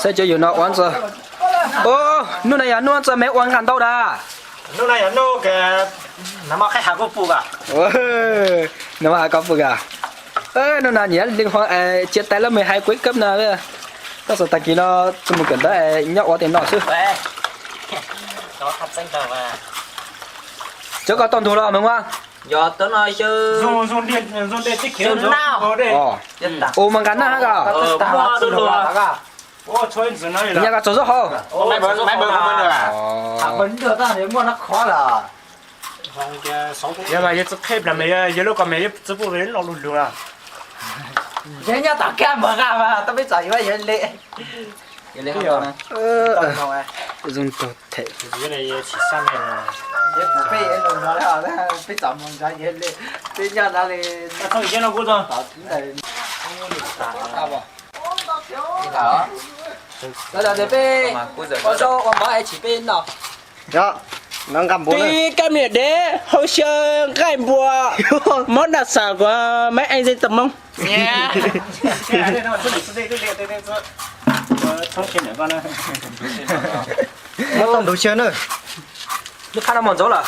Saib cov yus no ua ntxawg. Ub, hnub no yog hnub ntxawg me ua nqaj ntau dag. Hnub no yog hnub, nag hmo hav koj pum ka. Hnub no nyiam li ho cia tais los mus hais kuv ib kab no. Tab sis tag kis no tsis mus kawm ntawv, nyob ua tej no xwb. Cov koj tau ntug los me ua. Ua mas nqa nag ko. Nyaj ko tsaug zog hauv. Yog mas yog txiv qhe plam mas yog lub ko mas yog txiv pub ve lo lug lug. Yog nyob tom kab mas nqa mas tau peb txom yuav yog le. Zoo tag them. Peb txom mus nrad yog le, peb nyob nrad li. Lawv tias peb ua zaub ua mov es tsis peb noj. Tib kab niam dev hau xyaw nqaij npua, mov naj xam kuv maiv eej zej tag moob. Muab tau ntug xyaw na. Lub phab no mus ntxuav lawm.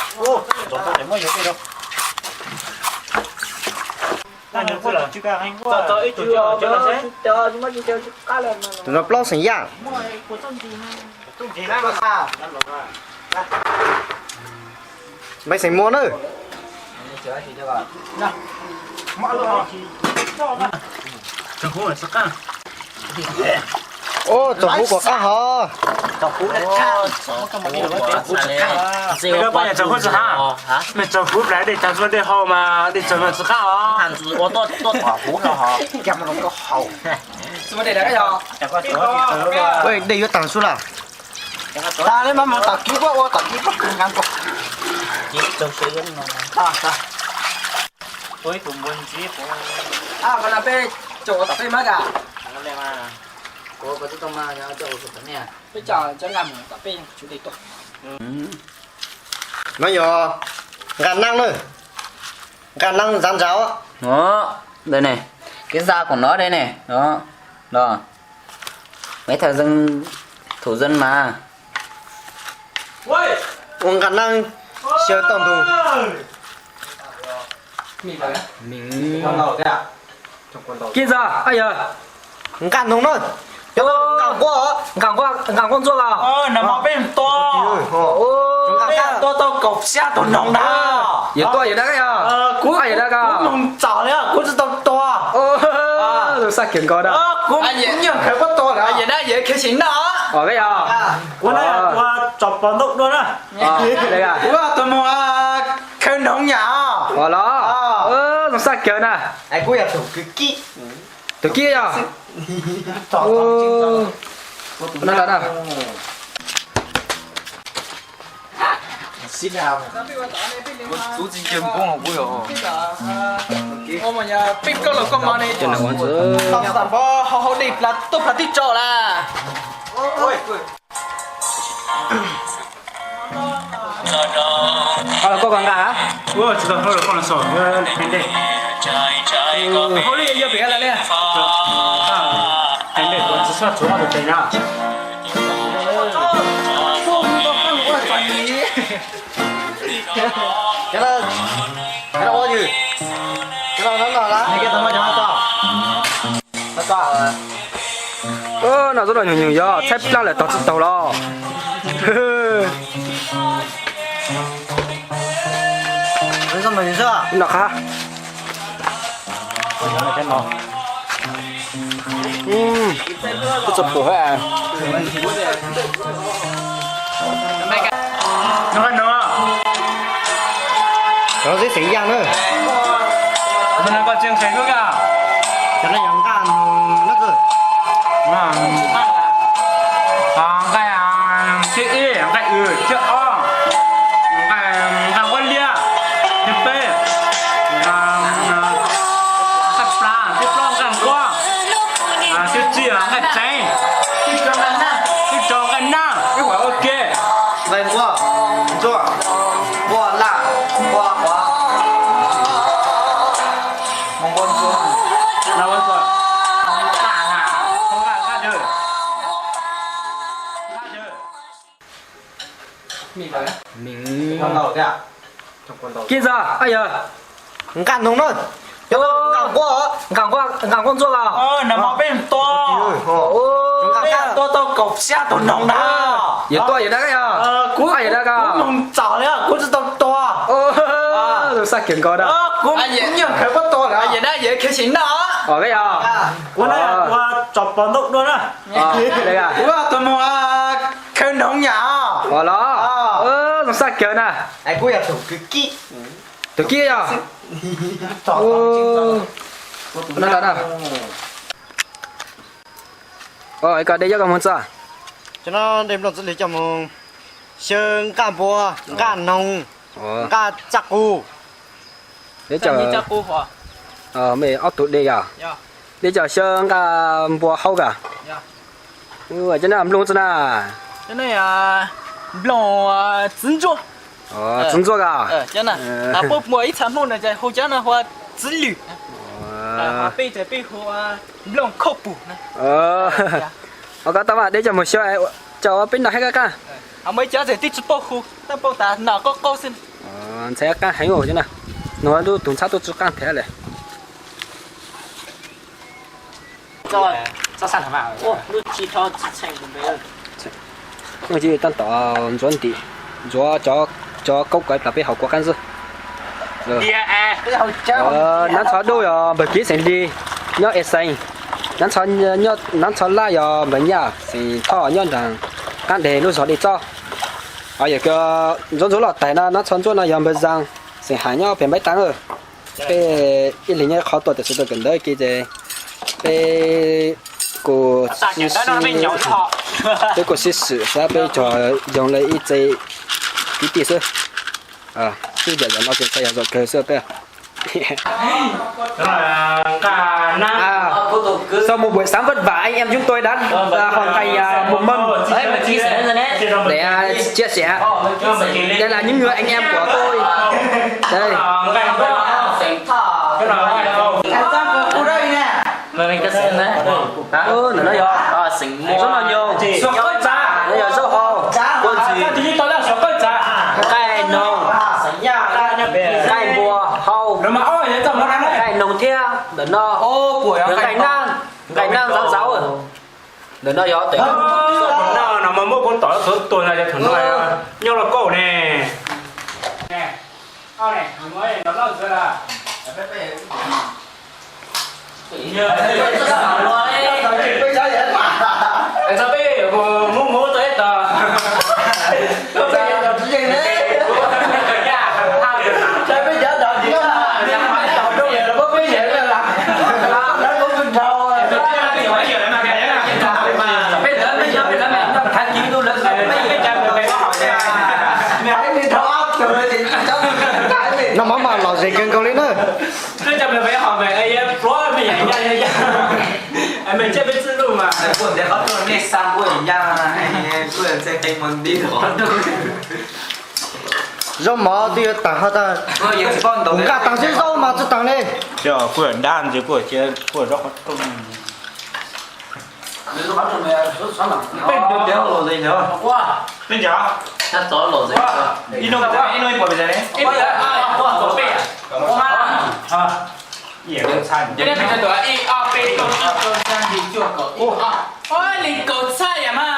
Tus no plaub xeem yaj. Maiv xeem muaj na. Ub, tsoom huv kuv qab hov. Tsoom huv plas dej tag tua dej hau mas dej txawg mas tsis qab os. Dej yuav tag xwb lawm. Tom kib puab ua tom kib puab nqa ntua. Peb tso nqa mus tom peb tswv dej tuaj. No yog nqa nab na, nqa nab ntxav ntxav. Ntawd ne, kev xa koom no dej ne, no, maiv thaj zeej, thaum zeej mas ua nqa nab xyaw tau ntug. Kiv ntxawg, yog nqa noog na, nqa nquab, nqa nquab ntxuaj los. Nag hmo peb tua, tua tau kaum xya tus noog ntag. Yog tua yog dab yog, kuv yog dab ko, kuv noog txaus li kuv tsis tau tua. Zoo xav kiag nkaus dab, kuv nyiag khaws kuv tua lawm, yog dab yog khaws xim noj. Kuv no tua tsom pos ntaub dua na. Kuv tus mus khaws noog nyam. Los, zoo xav kiag na. Kuv yog tus kwv kib. Tus kib yog. Peb koj los koj mas ne, tam npov hau hau dej plas tub plas tib tso lawm. Koj nqa, hau li yog pem la li. Noj zaub no nyuag nyuag yog tshaib plab lawm tog tsis taug los. Noj qab. Twb txog pum hab. Cov no xeeb yaj na. Cov no yog nqaj noog na. Nqaj thib ib, nqaj w thib ob, nqaj nquab liab thib peb, nqaj plab thib plaub, nqaj nquab thib tsib, nqaj tseeb thib rau, nqaj naj thib peb, nqaj nquab ntsuab, nquab laj, nquab quav, nquab ntsuab, nquab ntsuab. Kib ntxawg, yog nqaj noog na. Nqaj nquab, nqaj nquab ntxuaj los? Nag hmo peb tua, peb tua tau kaum xya tus noog na. Yog tua yog na yog? Kuv, kuv noog txaus li, kuv tsis tau tua. Tus xaj kiag nkaus na. Kuv nyiag khaws puab tua lawm. Yog na, yog khaws tsis noj. Os, koj yog? Kuv na, kuv tso pov ntaub dua na. Kuv tus mus khaws noog nyam. Os los, zoo xaj kiag na. Kuv yog tus kwv Kib. Tus Kib yog? No, no. Koj de coj koj mus txog. Cov no de nplooj txiv lwg coj mus xyaw nqaj npua, nqaj noog, nqaj tsaj qus. Mej ob tug de yog? De coj xyaw nqaj npua hau kag. Cov no nplooj tsi na? Nplooj txiv ntsuag. Txiv ntsuag kag. Puab muaj ib txha Hmoob no hu cov no hu ua txiv lwm. Peb, peb hu ua nplooj khauj pum. Os, koj tab mas de coj mus xyaw, coj ua peb noj thiab qab qab. Muaj ib cov tseem twb tsis paub hu, tab paub tas noj qaub qaub xwb. Ntxhais qab heev cov no. Nug lub tus ntxhab tuaj tsis qab thiab lawm. Tab tom ntxuav ntim, ntxuav cov kaub kov plas peb haus kuv qab ntxwb. Nab Txhov Duj yog npawg Kib xeem Hli, nyob Es Xees. Nab Txhov Laj yog npawg Nyaj xeem Thoj, nyob nram qab deg lub zog Dej Txob. Yog ntxuav ntxuav loj tais no, Nab Txhov Ntsuab no yog npawg Zag xeem Ham, nyob pem Npaib Tav. Peb ib leeg nyob ib qhov tuaj, tam sim tuaj kawm ntawv ke ces peb kuj, peb kuj sib xwm xwb, peb tsuas yoog li ib tse kwv tij xwb. Xwb yam yam no ces txhaj yog zaum kawg xwb peb. Sau một buổi sáng vất vả anh em chúng tôi đã hoàn thành một mâm để chia sẻ. Đây là những người anh em của tôi. Đây. Ntawm no yog, ntawm no yog zaub hau, kua ntxim, nqaij noog, nqaij npua hau, nqaij noog thiab ntawm no nqaij naj, nqaij naj ntxauv ntxauv. Ntawm no yog, no mas muab kuv tom txhuv tuag no, thaum no nyob los kauj ne. No mas mas lom zem kawg nkaus li na. Zaub mov twb yuav tag hov tas, nqa tag xwb zaub mas tsis tag li. Kuv dab ntxiv kuv cia kuv zaub qhov rooj. Peb tus tias lom zem ntawd. Peb ncov. Ib hnub, ib hnub ib puas pes tsawg ne? Ib ob peb kaum ib kaum xya yim cuaj kaum ib ob, ua li kaum txhab yam mas.